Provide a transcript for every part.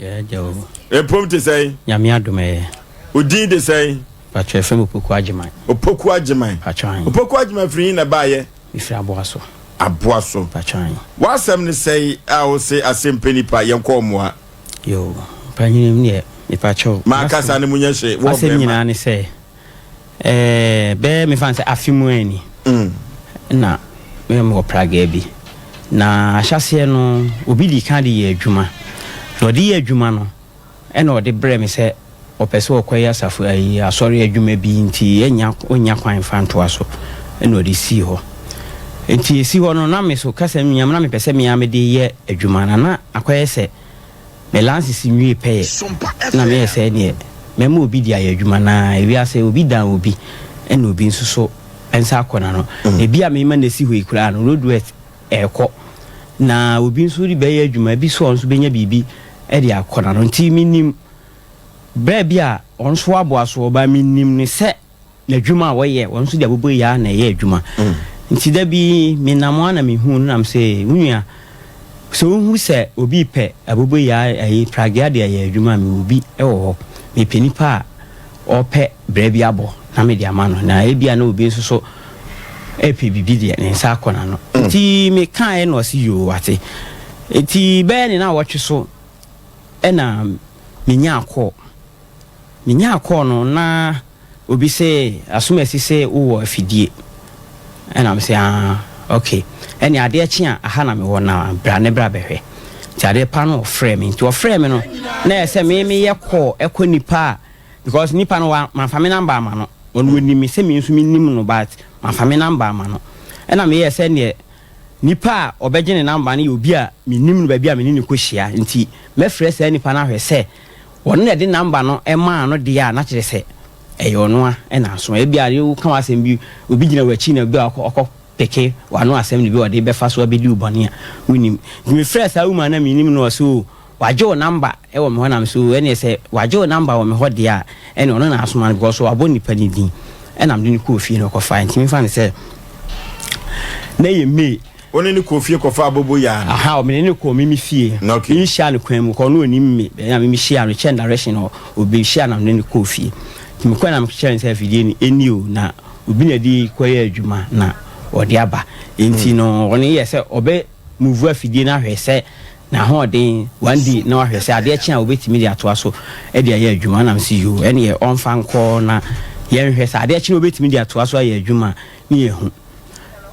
Yɛ agya o. Mpom te sɛn? Nyame adom ɛyɛ. Wo din de sɛn? Patro yɛfrɛ me Opoku Agyeman. Opoku Agyeman. Patro ahen. Opoku Agyeman firi hin na ɛbaayɛ? Mefiri Aboaso. Aboaso. Patro ahen. W'asɛm ne sɛn a wo se asɛm pɛ nipa yɛnkɔ mmoa? Yoo, mpanyini mu deɛ mepakyɛw. Maa kasa no mu nyɛ hye wɔ Asɛm bɛrima. nyinaa ne sɛ ɛɛ bɛyɛ mefa no sɛ afe mu ani na me mewɔ pragaa bi. Na ahyɛaseɛ no obi dii kan de yɛɛ adwuma. Na ɔde yɛɛ adwuma no ɛna ɔde brɛɛ me sɛ ɔpɛ sɛ ɔkɔyɛ asafo ayi asɔre adwuma bi nti ɛnya ɔnnya kwan mfa ntoa so ɛna ɔde sii hɔ. Nti ɛsi hɔ no na me so kasa mu na mepɛ sɛ me ara mede yɛ adwuma na na akɔyɛ sɛ me lances nwie pɛyɛ na meyɛ sɛ ɛneɛ mɛma obi de ayɛ adwuma na ewiase obi dan obi ɛna obi nso so nsa akɔ n'ano. Ebi a mema no asi hɔ yi koraa no roadworks ɛrekɔ na obi nso de bɛyɛ adwuma ebi so ɔno nso bɛnya biribi de akɔ n'ano nti menim berɛ bi a ɔno nso aboa so ɔba menim ne sɛ n'adwuma a wɔyɛ ɔno nso de abobɔ yi ara na ɛyɛ adwuma nti da bi menam a na mehu no nam sɛ wo nua sɛ wohu sɛ obi pɛ abobɔ yi ara ayi pragea de ayɛ adwuma a mewɔ bi wɔ hɔ mepɛ nipa a ɔpɛ brɛ bi abɔ na mede ama no na ebia na obi nso so ɛpɛ biribi deɛ ne nsa akɔ n'ano nti mekaeɛ na ɔse yoo wate nti bɛyɛ ne na wɔtwe so ɛna menyaa kɔɔ menyaa kɔɔ no na obi sɛ asomasi sɛ wowɔ afidie ɛna me sɛ ah okay ɛne adeɛ kye a aha na mewɔ na bra ne bra bɛhwɛ nti adeɛ pa no ɔfrɛ me nti ɔfrɛ me no na ɛyɛ sɛ me meyɛ kɔɔ ɛkɔ nipa a because nipa no wa mamfa me number ama no ɔno onim me sɛ me nso menim no but mamfa me number ama no ɛna meyɛ sɛ neɛ nipa a ɔbɛgye ne number no yɛ obi a menim no baabi a mene ne kɔhyia nti mɛfrɛ saa nipa no ahwɛ sɛ ɔno na ɛde number no ɛmaa no deɛ a na kyerɛ sɛ ɛyɛ ɔno a ɛna aso ebi a woka w'asɛm bi obi gyina w'akyi na obi a ɔkɔ ɔkɔ peke w'ano asɛm no bi ɔde bɛfa so abɛdi wo bɔne a wonim nti mefrɛ saa woman na menim no ɔsɛ o wagye wo number ɛwɔ me hɔ nam so ɛneɛ sɛ wagye wo number wɔ me hɔ deɛ a ɛne ɔno na asoma no because wabɔ nipa ne din ɛna mede no kɔɔ fie no ɔkɔfa nti mefa no sɛ na yɛ May. Wo ne ne kɔɔ fie kɔfa abobo yaa no? Aha, mene ne kɔɔ mimi fie. Okay. Mimi hyia no kwan mu kɔ ɔno onim me bɛn a mimi hyia no kyɛn direction hɔ obi hyia na mene ne kɔɔ fie nti mekɔɛ na mekyerɛ no sɛ afidie no ɛni o na obi na de kɔyɛ adwuma na ɔde aba nti no ɔno yɛ sɛ ɔbɛ move afidie no ahwɛ sɛ n'ahoɔden one day na wahwɛ sɛ adeɛ kye a obɛtumi de atoa so de ayɛ adwuma nam sɛ yoo ɛneɛ ɔmfa nkɔ na yɛnhwɛ sɛ adeɛ kye na obɛtumi de atoa so ayɛ adwuma ne yɛhu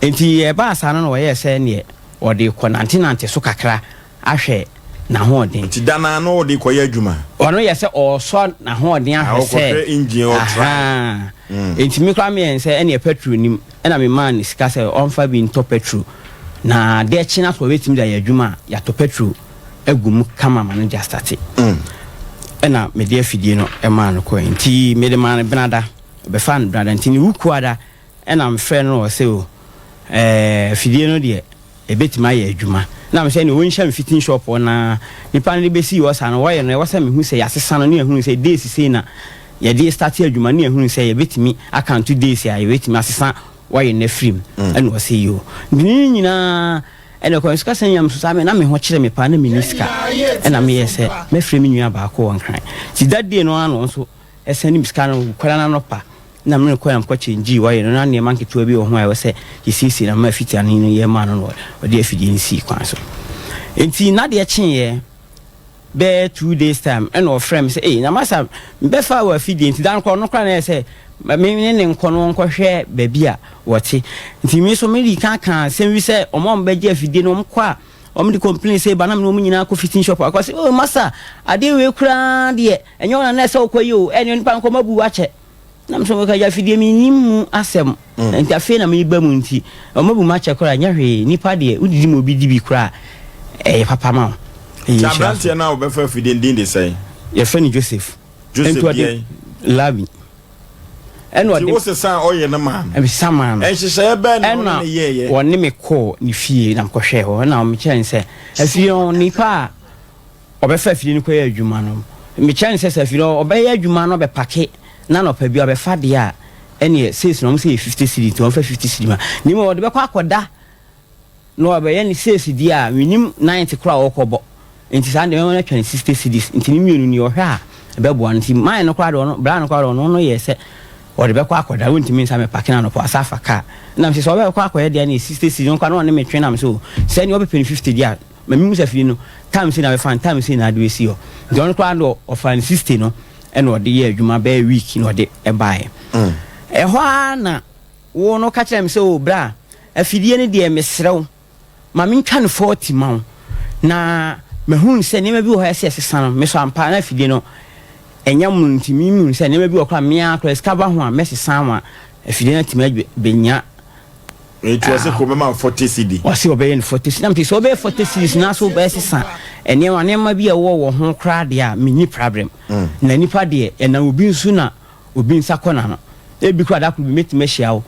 nti yɛbaa saa no na wɔyɛɛ sɛ neɛ ɔde kɔ nantenante so kakra ahwɛ n'ahoɔden. Nti da naa no ɔde kɔyɛ adwuma? Ɔno yɛ sɛ ɔresɔ n'ahoɔden ahwɛ sɛ ɔkɔhwɛ engine ɔtry. Ahaa. Nti me koraa meyɛ sɛ ɛneɛ petrol nim ɛna memaa no sika sɛ ɔmfa bi ntɔ petrol na adeɛ kye na sɛ ɔbɛtumi de ayɛ adwuma a yɛatɔ petrol agu mu kama ma no de astate. Ɛna mede afidie no maa no kɔɛ nti mede maa no benada ɔbɛfaa no benada nti ne wukuada ɛna mefrɛ no na ɔsɛ o ɛɛ afidie no deɛ ɛbɛtumi ayɛ adwuma na mesɛ ne wɔnhyɛ me fitting shop hɔ na nipa no de bɛsii hɔ saa no wɔyɛ no ɛwɔ sɛ mehu sɛ yɛasesa no ne yɛhunu sɛ days sei na yɛde start adwuma ne yɛhunu sɛ yɛbɛtumi akanto days a yɛbɛtumi asesa wɔyɛ no afiri mu ɛna ɔsɛ yo nti ne nyinaa ɛna kɔ sika sɛ nyam so saa me na me ho kyerɛ me paa na menni sika ɛna meyɛ sɛ mɛfrɛ me nua baako wɔ Nkran nti that day no ano nso ɛsɛne me sika no kwara no anɔpa na mene kɔ na mekɔ kyɛngyi wɔyɛ no na nneɛma nketewa bi wɔ ho a ɛwɔ sɛ yɛsiesie na ma afitia no yɛ maa no na ɔde afidie no sii kwan so nti nadeɛ kyeeɛ bɛyɛ 2 days time ɛna ɔfrɛ me sɛ ei na masa mbɛfa wɔ afidie nti dan korɔ no koraa na ɛyɛ sɛ me ne ne nkɔ no nkɔhwɛ baabi a wɔte nti me nso mede ka ka asɛm bi sɛ ɔmo a ɔmbɛgye afidie no ɔmo kɔ a ɔmo de complain sɛ ba na me ne ɔmo nyinaa kɔ fitting shop akɔ sɛ oh masa adeɛ wei koraa deɛ ɛnyɛ wɔn na ɛsɛ wokɔ yi o ɛne nipa nkɔ mabu wakyɛ na mesɛ meka gya afidie menim mu asɛm nti afei na meba mu nti ɔmabu makyɛ koraa nyɛ hwee nipa deɛ wodidi ma obi di bi koraa ɛyɛ papa ma wo. Nti aberanteɛ no a wɔbɛfa afidie no din de sɛn? Yɛfrɛ no Joseph. Joseph deɛn? Labi. Ɛna ɔde. Nti wosesa ɔyɛ no maa no? Ɛsesa maa no. Nhyehyɛeɛ bɛn na ɔne ne yɛɛyɛ? Ɛna wɔne me kɔɔ ne fie na mekɔhwɛɛ hɔ ɛna mekyerɛ no sɛ afidie no nipa a ɔbɛfa afidie no kɔyɛ adwuma no mekyerɛ no sɛ sɛ afidie no ɔbɛyɛ adwuma no ɔbɛpake na nɔpa bi ɔbɛfa deɛ a ɛneɛ sees na ɔmo sɛ yɛ 50 cedi nti ɔmfa 50 cedi ma ne mu ɔde bɛkɔ akɔda na ɔbɛyɛ ne sees deɛ a menim 90 koraa a ɔkɔbɔ. Nti saa deɛ mɛma no atwa no 60 cedis. Nti ne mmienu ni ɔhwɛ a ɛbɛboa no. Nti man no koraa deɛ ɔno, bra no koraa deɛ ɔno no yɛ sɛ ɔde bɛkɔ akɔda, wontumi nsa me pake no anɔpa ɔsa afa kaa. Ɛna mese sɛ ɔbɛkɔ akɔyɛ deɛ ne 60 cedis no koraa na ɔne me twe na mese o, sɛ neɛ ɔbɛpɛ no 50 deɛ a, ma mehu sɛ afidie no time sei na bɛfa no, time sei na ade bɛsi hɔ. Nti ɔno koraa deɛ ɔfaa no 60 no ɛna ɔde yɛɛ adwuma bɛyɛ week na ɔde baeɛ. Ɛhɔ ara na wo no ka kyerɛɛ me sɛ o bra, afidie no deɛ mesrɛ wo, ma mentwa no 40 ma wo na mahunu sɛ nneɛma bi wɔ hɔ a ɛsɛ ɛsesa no. Me so ampa na afidie no ɛnyɛ mono nti mehunu sɛ nneɛma bi wɔ koraa mea koraa sika ba ho a mɛsesa ama afidie no atumi abɛnya. Nti ɔse kɔ mɛma 40 cedi. Ɔse ɔbɛyɛ no 40 cedi. Na mete sɛ ɔbɛyɛ 40 cedis na so wobɛsesa nneɛma nneɛma bi a ɛwɔ wɔ ho koraa deɛ a menni problem. Na nipa deɛ ɛnam obi nso na obi nsa kɔ n'ano. Ebi koraa da koro bi mɛtumi ahyia wo,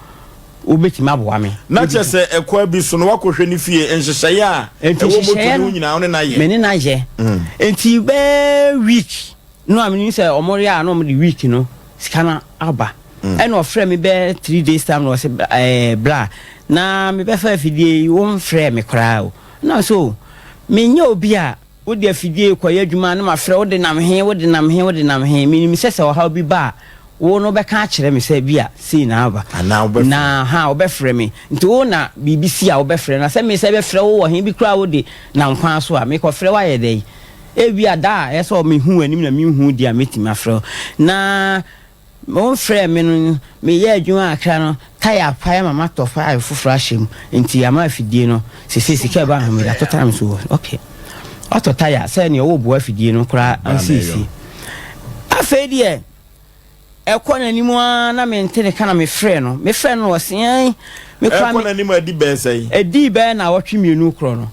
wobɛtumi aboa me. Na kyerɛ sɛ ɛkwan bi so no woakɔhwɛ ne fie, nhyehyɛeɛ a Enti ɛwɔ moto nhyehyɛeɛ no ho no, nyinaa wo ne no ayɛ. me ne no ayɛ. Enti bɛyɛ week no a menim sɛ wɔyɛ a na wɔde week no sika no aba. Ɛna ɔfrɛɛ me bɛyɛ 3 days time na ɔse ɛɛ bra na mebɛfa afidie yi womfrɛɛ me koraa o. Na ɔse o menyɛ obi a wode afidie rekɔyɛ adwuma na mafrɛ wo denam he, wo denam he, wo denam he. Menim sɛ sɛ ɔhaw bi ba a, wo no wobɛka akyerɛ me sɛ bi a sei na aba. Anaa wobɛfrɛ. Na ha wobɛfrɛ me. Nti wo na biribi si a wobɛfrɛ. Na sɛ me sɛ bɛfrɛ wo wɔ he bi koraa wode nam kwan so a, mekɔfrɛ wo ayɛ dɛn? Ebia da a ɛyɛ sɛ mehu w'anim na menhu wo deɛ a mɛtumi afrɛ wo. Na Wɔfrɛɛ me no, meyɛɛ adwuma kakra no, taya apae ama matɔ fire foforɔ ahyɛ mu, nti ama afidie no, seesei sika a ɛba ho mede atɔ taya nso wɔ, ok, watɔ taya sɛ nea ɔwɔ boa afidie no koraa ansiesie. Afei deɛ, ɛkɔ n'anim ara na mente ne ka na mefrɛɛ no, mefrɛɛ no na ɔse ɛn, me koraa Ɛkɔ me. n'anim adi bɛyɛ sɛn? Ɛdii bɛyɛ nnawɔtwe mmienu korɔ no,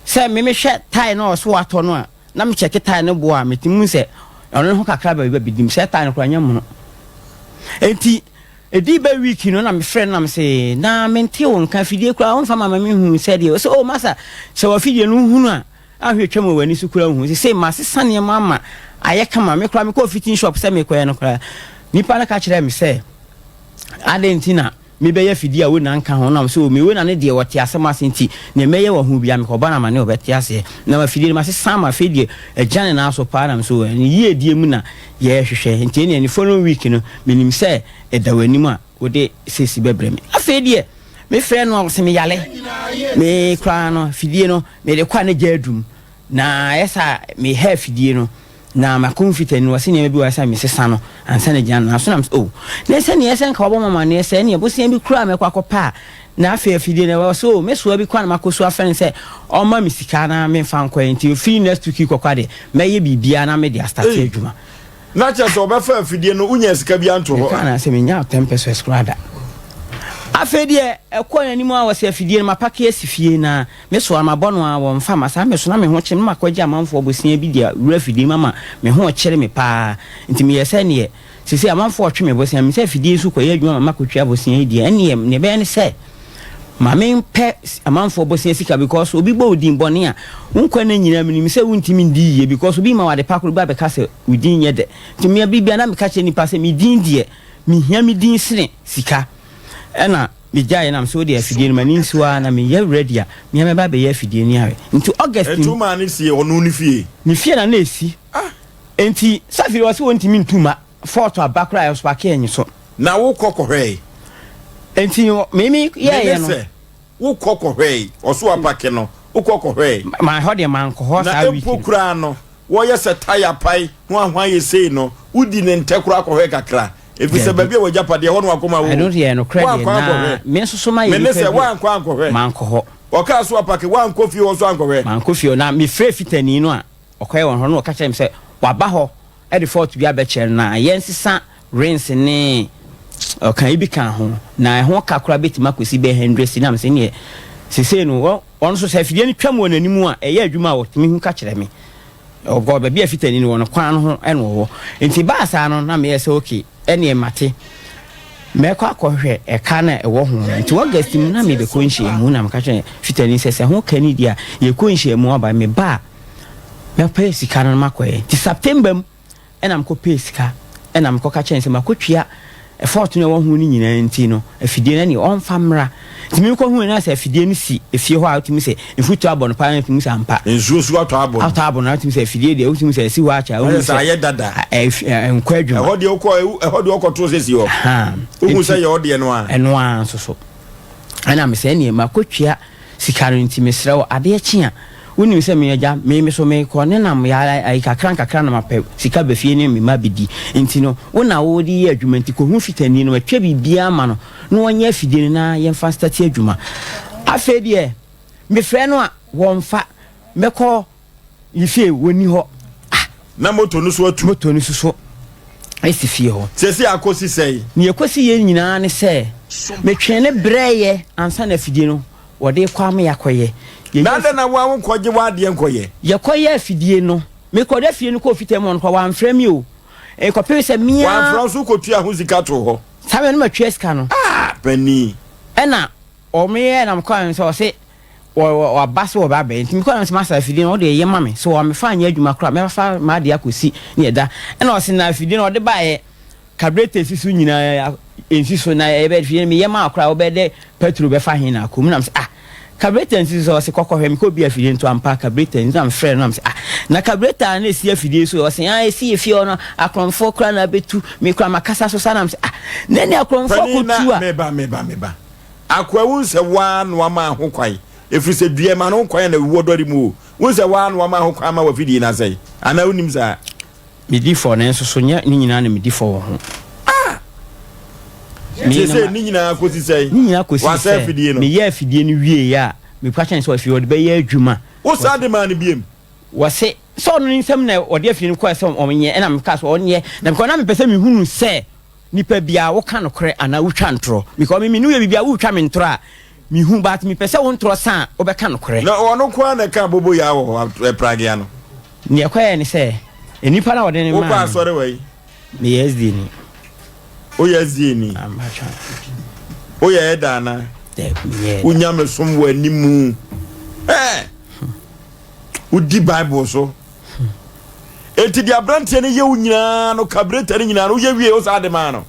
sɛ me mehwɛ tae no a ɔse watɔ no a, na me kyɛke tae no bo a, metumi hu sɛ ɔno ne ho kakra ba bi dim sɛ tae no koraa nyɛ mono. Enti ɛdii bɛ week no na mefrɛ no na mese na mente wo nka afidie koraa womfa ma ma mehu sɛdeɛ ɔsɛ oh masa sɛ wafidie no wohunu a ahwɛ twam wɔ w'ani so koraa wohu sɛ sɛ masesa nneɛma ama ayɛ kama. Me koraa mekɔɔ fitting shop sɛ mekɔɛ no koraa nipa no ka kyerɛɛ me sɛ adɛn nti na mebɛyɛ afidie a wona nka ho nam sɛ o me wona ne deɛ wɔte asɛm ase nti neɛ mɛyɛ wɔ ho bia mekɔbɔ no amane wɔbɛte aseɛ na afidie no masesa ama afei deɛ agya ne nan so paa nam so ne yiedie mu na yɛhwehwɛ nti ɛneɛ ne following week no menim sɛ ɛda w'anim a wode sɛsi bɛbrɛ me. Afei deɛ mefrɛ no a ɔsɛ meyale me koraa no afidie no mede kɔ a ne gya adum na ɛyɛ sɛ meha afidie no na makɔ mfitani no wɔsɛ nneɛma bi wɔ sɛ mesesa no ansa na gyina no naso nam sɛ oh na sɛ neɛ sɛ nka wɔbɔ mamaneɛ sɛ neɛ bosea bi koraa mɛkɔ akɔpɛ a na afei afidie no ɛwɔ sɛ oh mesoa bi kɔ na makɔ so afrɛ no sɛ ɔma me sika na memfa nkɔɛ nti ofiri next week kɔkɔ adeɛ mɛyɛ biribiara na mede astart adwuma. Na kyerɛ sɛ ɔbɛfa afidie no wonya sika bi anto hɔ. Meka na sɛ menya 10 pesewas koraa da. Afei deɛ ɛkɔ n'anim a wɔsɛ afidie no mapake asi fie na mesoa mabɔ no a wɔmfa ma saa meso na me ho kyere me makɔgye amanfoɔ bosea bi deɛ wura afidie mu ama me ho kyere me paa nti meyɛ sɛ neɛ sese amanfoɔ ɔtwe me bosea me sɛ afidie nso kɔyɛ adwuma ma makɔtwa bosea yi deɛ ɛneɛ neɛ ɛbɛyɛ ne sɛ ma mempɛ amanfoɔ bosea sika because obi bɔ wo din bɔne a wo nkwa no nyinaa menim sɛ wontumi ndi yie because obi ma wade pa koro bi abɛka sɛ wo din nyɛ dɛ nti mea biribia na meka kyerɛ nipa sɛ me din deɛ mehia me din sene sika. Ɛna megyaeɛ nam sɛ wode afidie no m'ani nsi hɔ a na meyɛ ready a mea mɛba abɛyɛ afidie no ahwɛ nti August Ɛtu maa ne sie ɔno ne fie. Ne fie na na ɛsi nti sɛ afei wɔ sɛ wɔntumi ntu ma fault aba koraa ɛso ake anyi so. Na wokɔ kɔhwɛe? Nti meme yɛɛyɛ no. Mene sɛ wokɔ kɔhwɛe ɔso apake no wokɔ kɔhwɛe? Ma hɔ deɛ mankɔ hɔ saa week Na mpo koraa no wɔyɛ sɛ taya pae ho ahoa yɛ sei no wodi ne ntɛ koraa kɔhwɛ kakra ɛfiri sɛ baabi a wagyapadeɛ hɔ no wakɔma wo. Ɛno deɛ nokorɛ deɛ na me nso so mayɛ nipa bi. Mene sɛ woankɔ ankɔhwɛ. Mankɔ hɔ. Ɔkaa so apake woankɔ fie hɔ so ankɔhwɛ. Mankɔ fie hɔ na mefrɛ fitani no a ɔkɔyɛ wɔn hɔ no ɔka kyerɛ me sɛ waba hɔ ɛde fault bi abɛkyerɛ no na yɛnsesa rinse ne ɔka yi bi ka ho na ɛho ka koraa bɛtumi akɔsi bɛyɛ 100 cedi na mesɛ neɛ sesei no ɔno nso sɛ afidie no twam wɔ n'anim a ɛyɛ adwuma a ɔtumi hu ka kyerɛ me ɔgɔ baabi a fitani no wɔ no kwan no ho ɛna ɔwɔ nti baa saa no na meyɛ sɛ okay ɛneɛ mate mɛkɔ akɔhwɛ ɛka na ɛwɔ ho no. Nti August mu na mebɛkɔ nhyiamu na meka kyerɛ fitani sɛ sɛ ho ka ni deɛ a yɛkɔ nhyiamu aba meba a mɛpɛ sika no makɔyɛ. Nti September mu ɛna mekɔpɛɛ sika ɛna mekɔka kyerɛ sɛ makɔtua. Fault no a ɛwɔ ho no nyinaa nti no, afidie no ɛneɛ ɔmfa mmra. Nti me kɔ hui no na sɛ afidie no si efie hɔ a wotumi sɛ mfuturo abɔ no paa na wotumi sɛ ampa. Nsuo nso atɔ abɔ no. Atɔ abɔ no na wotumi sɛ afidie deɛ wotumi sɛ ɛsi hɔ akyɛ a wohu sɛ ayɛ dada. Ɛnkɔ adwuma. Ɛhɔ deɛ wokɔ ɛhɔ deɛ wokɔto sɛ si hɔ. Wohu sɛ yɛ ɔdeɛ no a. Ɛno ara nso so. Ɛna mesɛ ɛneɛ makɔtua sika no nti mesrɛ wo adeɛ kye a wonim sɛ me agya me me so mekɔ ne nam yɛ ayi kakra nkakra na mapɛ sika ba fie ne me mma bɛdi nti no wo na wode yɛ adwuma nti kɔhu fitani no matwa biribiara ma no na ɔnyɛ afidie no na yɛmfa nstate adwuma. Afei deɛ mefrɛ no a wɔmfa mɛkɔ Ne fie wɔnni hɔ. Ah! Na moto no so atu. Moto no nso so si fie hɔ. Seesei akosi sɛn? Nea ɛkɔsi yɛ nyinaa ne sɛ, metwee no brɛeɛ ansa na afidie no wɔde rekɔ ama yɛakɔyɛ. Na adɛn na wo ara wonkɔgye w'adeɛ nkɔyɛ? Yɛkɔyɛ afidie no, mekɔda fie no kɔɔ fitam hɔ no koraa, wɔamfrɛ me o. Ɛkɔpem sɛ me ara. Wɔamfrɛ wo nso wokɔtuaa ho sika too hɔ? Saa berɛ no matua sika no. Ah! Panin. Ɛna wɔyɛɛ na mekɔɔ no sɛ ɔse Wɔaba sɛ wɔba abɛyɛ nti mekɔɔ na mese masa afidie no wode yɛ ma me sɛ wɔamefa anyɛ adwuma koraa mɛfa m'adeɛ akɔsi ne ɛda ɛna ɔse na afidie no ɔde baeɛ carburetor si so nyinaa ɛnsi so na ɛbɛ afidie no meyɛ maa koraa wobɛyɛ dɛ petrol bɛfa he na akɔ mu na mese ah carburetor nsi so ɔse kɔkɔhwɛ mekɔ bi afidie no to ampa carburetor nti na mefrɛ no na mese ah na carburetor na ɛsi afidie so ɔse ah ɛsi efie hɔ no akorɔmfoɔ koraa na abɛtu me koraa makasa so saa na mese ah na ne akorɔmfoɔ kɔtu a meba meba meba Akoa wohu sɛ woaa na wama ho kwan, ɛfiri sɛ dua ma no ho kwan na ɛwu ɔdɔre mu o, wohu sɛ woaa na wama ho kwan ama w'afidie no asɛe, anaa wonnim saa? Medi fɔ, nanso so nyɛ ne nyinaa na medi fɔ wɔ ho? Ah! Seesei ne nyinaa kɔsi sɛn? Ne nyinaa kɔsi sɛ meyɛɛ afidie no wieeɛ a, meka kyerɛɛ no sɛ afei ɔde bɛyɛ adwuma. Wosan de maa no biom? Wɔse, sɛ ɔno ne nsam na ɔde afidie no kɔɛ sɛ ɔnyɛ, ɛna mekaa sɛ ɔnyɛ, na because na mepɛ sɛ mehunu sɛ Nipa biaa wo ka nokorɛ anaa wo twa ntorɔ because me mene wo yɛ biribi a wo retwa me ntorɔ a me hu but me pɛ sɛ wo ntorɔ sa a wo bɛ ka nokorɛ. Na ɔno nko ara na ɛka aboboyaa wɔ hɔ pragea no. Nea ɛkɔyɛɛ ne sɛ nnipa no a wɔde no maa no. Wokɔ asɔre wɔ yi? Meyɛ SDA ni. Woyɛ SDA ni? Amatwa. Woyɛ ɛda anaa? Daabi, menyɛ ɛda. Wo nyamesom wɔ animu. Ɛɛ! Wodi Bible so. Enti deɛ aberanteɛ no yɛ wo nyinaa no, carburetor no nyinaa no, woyɛ wie wo saa de maa no.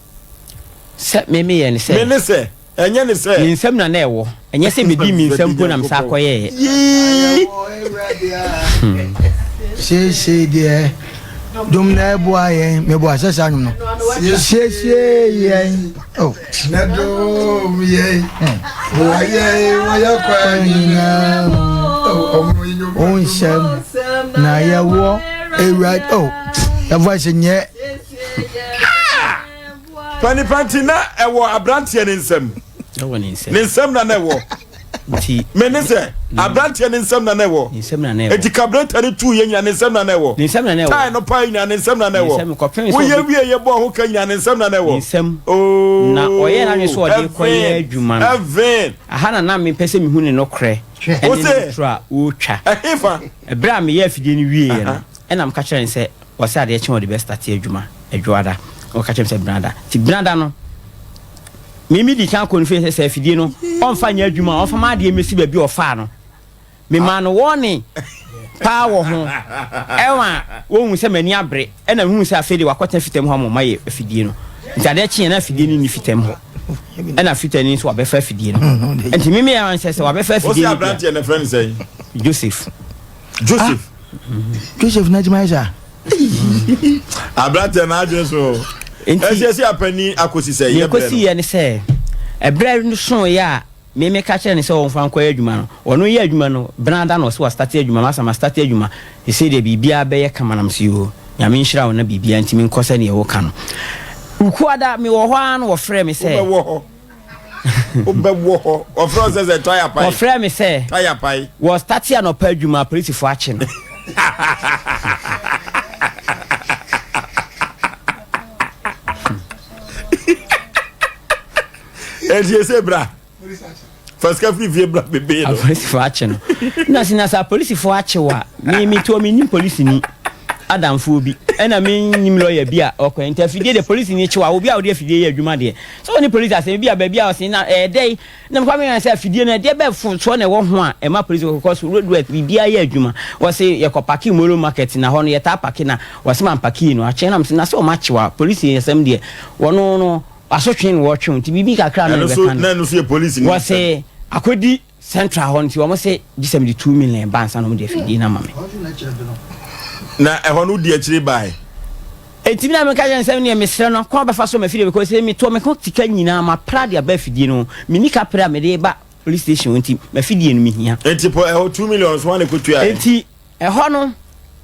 Sɛ me meyɛ ne sɛ. Me ne sɛ, ɛnyɛ ne sɛ. Ne nsam na na ɛwɔ. Ɛnyɛ sɛ medi me nsam mpo na mesan kɔyɛeɛ. Yii. Seesei deɛ dom na ɛboa yɛn meboa sɛ saa nwom no siesie yɛn oh. Na dom yɛn boa yɛn wɔ yɛn kwan nyinaa mu. Wo nsɛm na yɛwɔ awurade oh yɛ voice nyɛ. Panipa nti na ɛwɔ aberanteɛ ne nsam. Ɛwɔ ne nsam. Ne nsam na na ɛwɔ. Nti. Me ne sɛ aberanteɛ ne nsam na na ɛwɔ. Ne nsam na na ɛwɔ. Eti kabreta ne tuu yɛ nyina ne nsam na na ɛwɔ. Ne nsam na na ɛwɔ. Tae no paa nyina ne nsam na na ɛwɔ. Ne nsam kɔpem sɛ. Woyɛ wie yɛ bɔɔ ho ka nyina ne nsam na na ɛwɔ. Ne nsam. Oh. Na ɔyɛ n'adwene sɛ ɔde kɔyɛ adwuma no. Heaven. Aha na na mepɛ sɛ mehu ne nokorɛ ɛne ne toro a ɔretwa. Ɛhefa. Ɛberɛ a meyɛ afidie no wieɛ no ɛna meka kyerɛ no sɛ Ɔsɛ adeɛ kye ɔde bɛ starte adwuma Ɛdwoada na ɔka kyerɛ me sɛ Benada nti Benada no me me di kan kɔ no fie sɛ sɛ afidie no ɔmfa nyɛ adwuma a ɔmfa m'adeɛ mmɛsi baabi a ɔfaa no me maa no wɔne paa wɔ ho ɛma wɔhu sɛ m'ani abere ɛna mehu sɛ afei de wakɔtena fitam hɔ ama ɔma yɛ afidie no nti adeɛ kyeɛ na afidie no nni fitam hɔ ɛna fitani nso wabɛfa afidie no nti me me yɛ sɛ sɛ wabɛfa afidie no Ɔsi aberanteɛ na ɛfrɛ no sɛn? Joseph. Joseph. Ah, Joseph na adwuma yɛ saa. Aberanteɛ na adwene so. Nti ɛsɛ sɛ apani akosi sɛ yɛ brɛ no. yɛ ne sɛ ɛbrɛ no so yɛ a me me ka kyerɛ ne sɛ ɔnfa nkɔyɛ adwuma no ɔno yɛ adwuma no benada na ɔsɛ wastate adwuma masa mastate adwuma ɛsɛ deɛ biribiara bɛyɛ kama nam so yoo nyame nhyira wo na biribiara ntumi nkɔ sɛ neɛ woka no Wukuada mewɔ hɔ ara na wɔfrɛ me sɛ wobɛwɔ hɔ Wobɛwɔ hɔ. Wɔfrɛ wo sɛ sɛ taya pae. Wɔfrɛ me sɛ. Taya pae. Wɔ starte anɔpa adwuma apolisifoɔ akye no. Enti ese bra. Fa sika firi fie bra bebe no. Apolisifoɔ akye no. Na sɛ na sɛ apolisifoɔ akye wo a, me me toɔ mennim polisini adamfoɔ bi ɛna mennim lɔya bi a ɔkɔ nti afidie deɛ polisini kye wo a obi a wode afidie yɛ adwuma deɛ Sɛ ɔne polisi asɛm bi a baabi a ɔse na ɛyɛ dɛn na mekɔ meka sɛ afidie no ɛdeɛ bɛ mfomsoɔ na ɛwɔ ho a ɛma polisi kɔkɔ so road work biribiara yɛ adwuma wɔse yɛkɔ pake molo market na hɔ no yɛtaa pake na wɔse ma mpake yi no akyɛ na mese na sɛ ɔma akyewa polisi asɛm deɛ wɔno no. Asotwe na wɔtwe wo nti biribi kakra na Ɛno so ɛbɛka na no. ɛno so yɛ polisi ni. Wɔse akɔdi central hɔ nti wɔn se gye sɛ mede 2 million ba ansa na wɔn de afidie no ama me. Na ɛhɔ no wodi akyire bae. Enti me na meka kyerɛ no sɛ medeɛ mesrɛ no kwan a ɔbɛfa so ma afidie because sɛ metɔ me ho sika nyinaa mapra de aba afidie no ho. Menni kaprɛ a mede ba police station hɔ nti m'afidie no mehia. Enti po ɛhɔ 2 million so hwan na ɛkɔtuaeɛ? Enti ɛhɔ no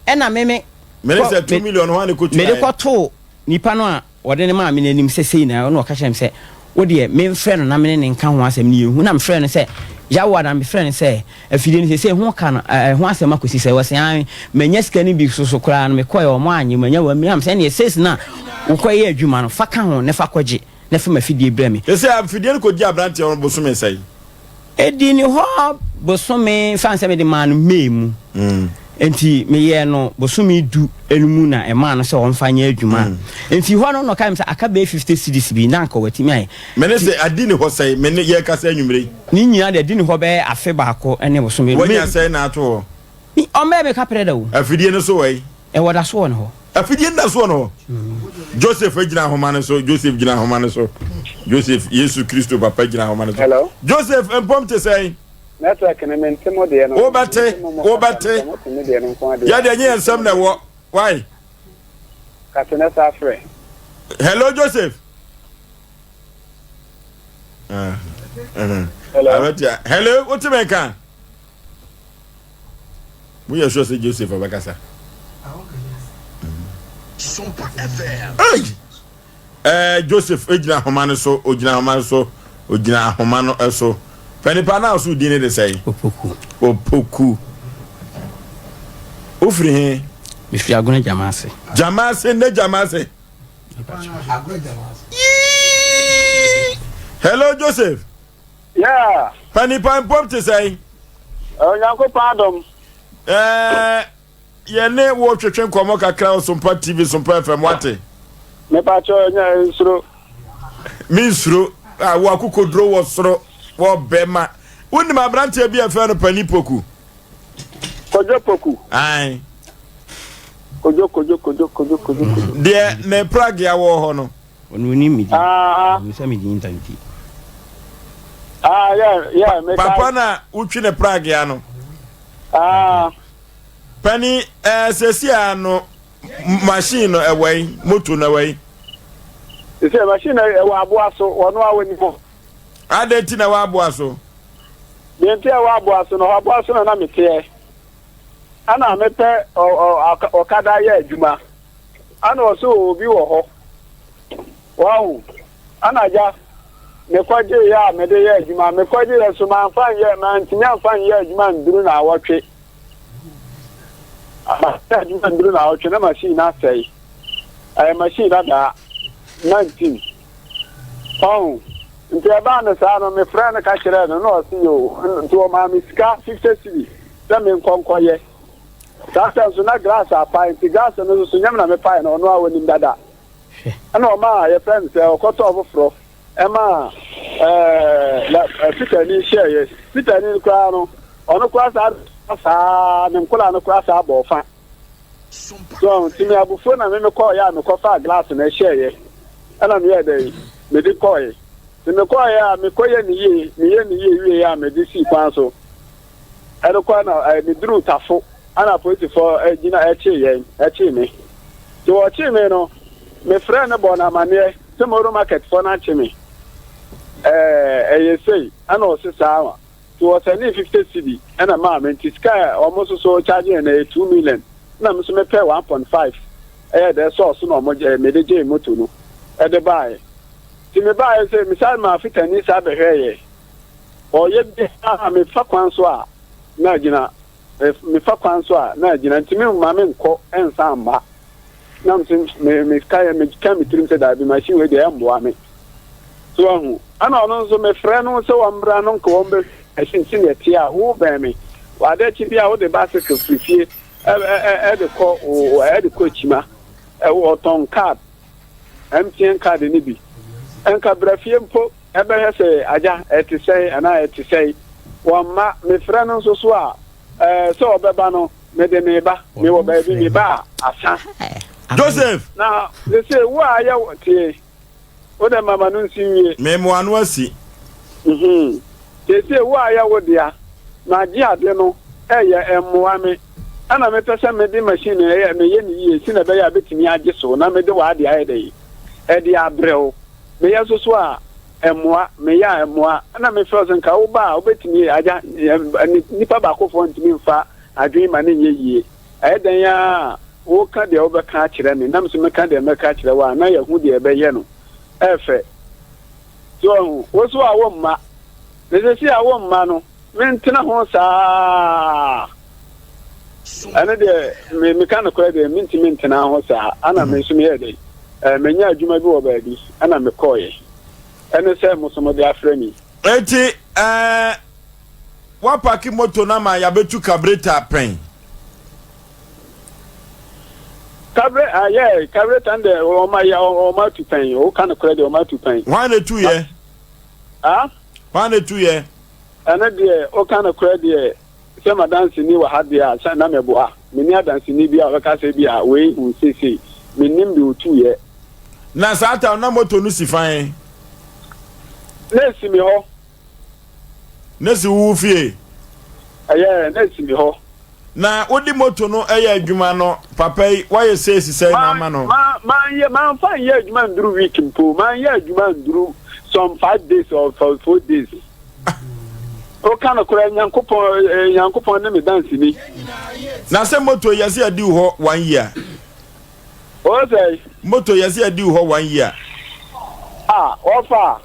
ɛna me me Mene kɔ sɛ 2 me million hwan na mede ɛkɔtuaeɛ? kɔtoo nipa no a wɔde no maa me no anim sɛ sei na ɛna ɔka kyerɛɛ me sɛ, Wo deɛ, memfrɛ no na me ne no nka ho asɛm na yɛnhu. Na mefrɛɛ no sɛ, Yawoa, na mefrɛɛ no sɛ, Afidie no seesei ho ka no, ɛho asɛm akɔsi sɛ? Ɔse, Aane, manya sika no bi so so koraa no, mekɔeɛ, wɔannye, manya one million. Na mesɛ, Ɛnneɛ sees no a wokɔyɛɛ adwuma no, fa ka ho na fa kɔgye, na fa m'afidie brɛ me. Seesei afidie no kɔgye aberanteɛ no bosome sɛn? Ɛdii ne hɔ bosome, mfa no sɛ mede maa no May mu, nti meyɛɛ no bosome du no mu na ɛmaa no sɛ ɔmfa nyɛ adwuma. Nti hɔ no na ɔka kyerɛ me sɛ aka bɛyɛ 50 cedis bi na anka watumi ayɛ. Me ne sɛ adi ne hɔ sɛn? Me ne yɛrekasa anwummere yi. Ne nyinaa deɛ adi ne hɔ bɛyɛ afe baako ne bosome. Wanya sɛn na ato hɔ? Me, ɔmmɛɛ me kaprɛ da o. Afidie no so wɔ he? Ɛwɔ da so wɔ ne hɔ. Afidie no da so wɔ ne hɔ. Joseph gyina ahoma no so. Joseph gyina ahoma no so. Joseph, Yesu Kristo papa gyina ahoma no so. Hello. Joseph, mpɔm te sɛn? Network no mente mo deɛ no. Wobɛte, wobɛte. Yɛ deɛ nye yɛn nsɛm na ɛwɔ. Why? Kate na saa frɛ. Hello, Joseph. Uh, uh, Hello. Hello, wote me nka? Mo yɛ sure sɛ Joseph ɔbɛkasa. Hey! Eh, Joseph egyina ahoma no so, ogyina ahoma no so, ogyina ahoma no so. Pɛnipa naa so di ne de sɛn? Opoku. Opoku. Ofiri he? Mefiri Agona Gyamaase. Gyamaase ne Gyamaase. Yee! Hello Joseph. Yeah. Panipa mpom te sɛn? Onyankopɔn adom. Ɛɛ yɛne wo twetwe nkɔmmɔ kakra wɔ Sompa TV, Sompa FM, wate? Mepakyɛ nya nsuro. Me nsuro. A wo akokoduro wɔ soro wɔ bɛma. Wonim aberanteɛ bi a ɛfɛ no Pani Poku? Kojo Poku. Ae. Kojo Kojo Kojo Kojo Kojo Kojo. Deɛ ne pragea wɔ hɔ no. Ɔno onim me din. Ah. Ɔnim sɛ me din nta nti. Ah, yeah, yeah, me Papa na wotwi ne pragea no. Ah. Pani, eh, sɛsi a no machine no ɛwɔ yi, moto no ɛwɔ yi. Sɛ machine no ɛwɔ aboa so, ɔno a wɔnim hɔ. Adɛn nti na ɛwɔ aboa so? Deɛ nti a ɛwɔ aboa so no, aboa so na na meteɛ. Ɛna mepɛ ɔkada yɛ adwuma. Ana ɔsɛ obi wɔ hɔ. Wahu? Ana agya, mekɔgyeeɛ a mede yɛ adwuma. Mekɔgyeeɛ nso mamfa nyɛ, mantumi amfa nyɛ adwuma nduru naawɔtwe. Manyɛ adwuma nduru naawɔtwe na machine no asɛe. Ɛyɛ machine dadaa, 19. Wahu? Nti ɛbaa no saa no, mefrɛɛ no ka kyerɛɛ no na ɔse yoo. Nti ɔmaa me sika 50 cedi sɛ menkɔ nkɔyɛ. Saa sɛ nso na glass apae nti glass no nso so nyɛ me na mepae no, ɔno ara ɔnim dada. Ɛna ɔmaa yɛfrɛ no sɛ ɔkɔtɔɔ foforɔ ɛmaa ɛɛ na Peterni hyɛeɛ. Peterni no koraa no, ɔno koraa saa saa ne nkola no koraa saa bɔɔ fa. So nti me abufuo na me mekɔɔeɛ a mekɔfaa glass no ɛhyɛeɛ ɛna meyɛɛ dɛn mede kɔɔe. Nti mekɔɔeɛ a mekɔyɛ ne yie, meyɛ ne yie wieeɛ a mede sii kwan so. Ɛrekɔ na meduruu Tafo ɛna apolisifoɔ gyina ɛkyee yɛn, ɛkyee me. Nti wɔkyee me no, mefrɛɛ no bɔɔ no amaneɛ sɛ Moro Market foɔ no akye me. Ɛɛ ɛyɛ sei, ɛna ɔse saa. Nti wɔsɛnee 50 cedi ɛna maa me, nti sika a wɔn nso so charge yɛn no ɛyɛ 2 million. Ɛna me nso mepɛɛ 1.5 ɛyɛ dɛ sɔɔ so na wɔn gye, mede gyee moto no ɛde baeɛ. Nti mebaeɛ sɛ mesan maa fitani saa bɛhwɛeɛ. Ɔyɛ biara a mefa kwan so a na agyina, mefa kwan so a na agyina, nti me mma me nkɔ nsan mma. Na me me me ka me ka me tirim sɛ daabi machine wei deɛ ɛmmoa me. So ahu. Ɛna ɔno nso mefrɛ no sɛ wɔmmra no nka wɔn bɛ machine sɛnea ɛteɛ a wobɛn me. Wade akyi bi a wode bicycle firi fie ɛde kɔ ɛde kɔ akyima. Ɔtɔn card, MTN card no bi. Nka bra fie mpo. Ɛbɛhwɛ sɛ, Agya, ɛte sɛn anaa ɛte sɛn? Wamma. Mefrɛ no nso so a, ɛɛ, sɛ ɔbɛba no, mede me ba. Mewɔ baabi, me ba a, asa. Joseph! Na sese wo a ayɛ wo, tie. Wo dɛ ma m'ano nsi nwie. Me mo ano asi. Mhmm. Seesei wo a ɛyɛ wo dea, magye ade no, ɛyɛ, ɛmmoa me. Ɛna mepɛ sɛ mede machine no ɛyɛ, meyɛ no yie sɛnea ɛbɛyɛ a ɛbɛtumi agye so na mede w'ade ayɛ dɛn? Ɛde abrɛ wo. Meyɛ nso so a, ɛmmoa, meyɛ a ɛmmoa. Ɛna mefrɛ wo sɛ nka woba a wobɛtumi, agya, nnipa baakofoɔ ntumi mfa adwene ma no nyɛ yie. Ɛyɛ dɛn ara a, woka deɛ wobɛka akyerɛ me, na me nso meka deɛ mɛka akyerɛ wo a, na yɛahu deɛ yɛbɛyɛ no. Ɛyɛ fɛ. So wahu? Wo nso a womma, na seesei a womma no, mentena ho saa. Ɛno deɛ, me, meka nokorɛ deɛ, mentumi ntena ho saa. Ɛna me nso meyɛɛ dɛn? Ɛɛ, menya adwuma bi wɔ baabi, ɛna mekɔeɛ. Ɛne sɛ mo nso mode afrɛ me yi. Enti, ɛɛ, Woapake moto no ama yɛabɛtu kabreta pɛn? Kabre ah yeah kabreta no deɛ wɔn ayɛ wɔn atu pɛn woka no korɛ deɛ wɔn atu pɛn. Hwan na etu yɛ? Ah? Hwan na etu yɛ? Ɛno deɛ woka no korɛ deɛ sɛ madanseni wɔ ha deɛ a sɛ na mɛboa menni adanseni bi a ɔbɛka sɛ bi a wei hu seesei mennim deɛ otu yɛ. Na saa tam na moto no si fan? Na esi me hɔ. Na si wo fie. Ɛyɛ, na esi me hɔ. Na wode moto no yɛ adwuma no, papa yi, woayɛ seesi sɛn na ama no? Ma, ma, manyɛ, mamfa nyɛ adwuma nduru week mpo. Manyɛ adwuma nduru some 5 days or 4 days. Woka nokorɛ, Nyankopɔn, Nyankopɔn ne me danseni. Na sɛ moto yi yɛse adi wo hɔ one year. O sɛe? Moto yɛse adi wo hɔ one year. Ah, wɔfa.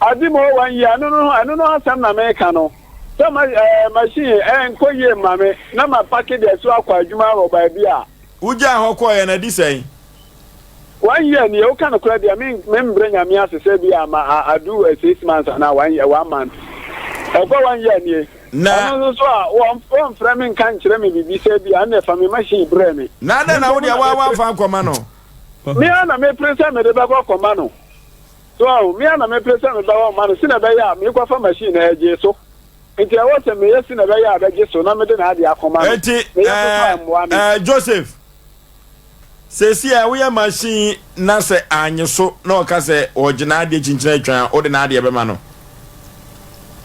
Ade ma ɔwɔ yi, ɛno no, ɛno no asɛm na meka no. Sɛ ma ɛɛ machine ɛnkɔ yie mma me na ma pake deɛ so akɔ adwuma wɔ baabi a. Wogyaa hɔ kɔeɛ no adi sɛn? One year nie, woka nokorɛ deɛ me me mbrɛ Nyame ase sɛ bi a ma a adu 6 months anaa one year, one month. Ɛkɔ one year nie. Na. Ɛno nso so a wɔn wɔmfrɛ me nka nkyerɛ me biribi sɛ bi a ɛnna fa me machine brɛ me. Na adɛn na Me wo mmom deɛ na woa mepere woamfa ankɔma no? Me ara na mepere sɛ mede bɛkɔ akɔma no. So ahu? Me ara na mepere sɛ mebɛwɔ mma no sɛnea ɛbɛyɛ a merekɔfa machine no, ɛgyee so. Enti ɛwɔ sɛ meyɛ sɛnea ɛbɛyɛ a ɛbɛgye so na mede n'ade akɔma no. Enti, Meyɛ nso so a ɛɛ, ɛmmoa me. ɛɛ, Joseph, seesei a woyɛ machine na sɛ annye so na ɔka sɛ ɔregye n'adeɛ kyinkyin atwan a, wode n'adeɛ bɛma no?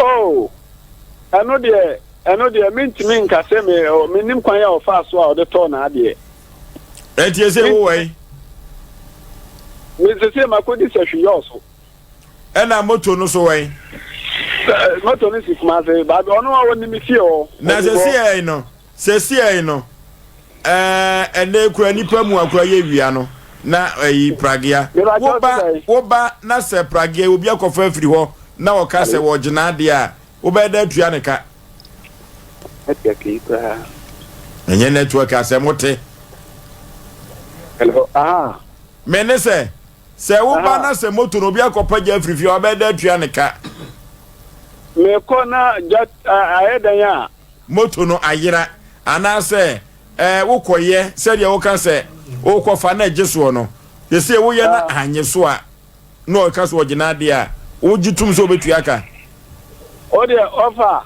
Oh, ɛno deɛ, ɛno deɛ, mentumi nka sɛ me, oh, mennim kwan a ɔfaa so a ɔde tɔɔ n'adeɛ. Enti ese wowɔ yi? Me sese makɔdi sahwi yɔɔ so. Ɛna moto no so wɛn? Moto no si Kumase, baabi ɔno a ɔnim me fie hɔ. Na sɛsiɛ no, sɛsiɛ no, ɛɛ ɛnɛ kura nipa mu akura yɛ wia no na ɛyi pragea. Woba woba na sɛ pragea obi akɔfa afiri hɔ na ɔka sɛ wɔgyina adeɛ a wobɛyɛ dɛ atua ne ka. Network yi koraa. Ɛnyɛ network asɛm wote. Hello. Aha. Me ne sɛ sɛ woba na sɛ moto no obi akɔpa gya afiri fie a wabɛyɛ dɛ atua ne ka. Mekɔ na gya ayɛ dɛn a. Moto no ayera anaasɛ ɛɛ wokɔyɛ sɛdeɛ woka sɛ wokɔfa na ɛgye soɔ no sɛsɛ woyɛ na anye so a na ɔka sɛ ɔgye n'adeɛ a wogye tom sɛ wobɛtua ka. O deɛ ɔfa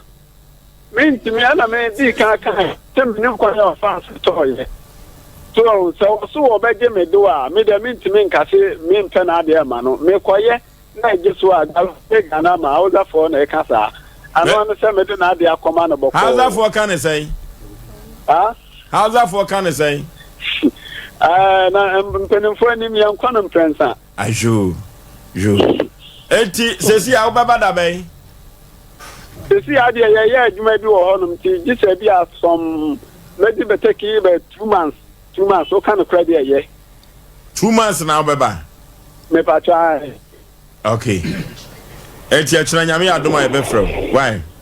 mentumi ɛna me dii kan kae sɛ menim kwan a ɔfaa so tɔɔyɛ so sɛ ɔso wɔbɛgye me do a me deɛ mentumi nka se mempɛ n'adeɛ mma no mekɔyɛ na ɛgye so a gye Ghana ma Hausafoɔ na ɛka saa ano ano sɛ mede n'adeɛ akɔma no bɔkɔɔ. Hausafoɔ ka ne sɛn? Ah? Hausafoɔ ka ne sɛn? Ɛɛ na mpanimfoɔ anim yɛnkɔ no mprɛnsa. Ayo yo eti sesi a wobɛba da bɛn? Sesi a deɛ yɛyɛ adwuma bi wɔ hɔnom nti gye sɛ bi a some mɛdi bɛtɛki bɛ 2 months, 2 months woka no kora deɛ ɛyɛ. 2 months na wobɛba? Mepatwa. Okay. Eti ɛkyerɛ Nyame yɛ adom a yɛbɛfrɛ wo. Why?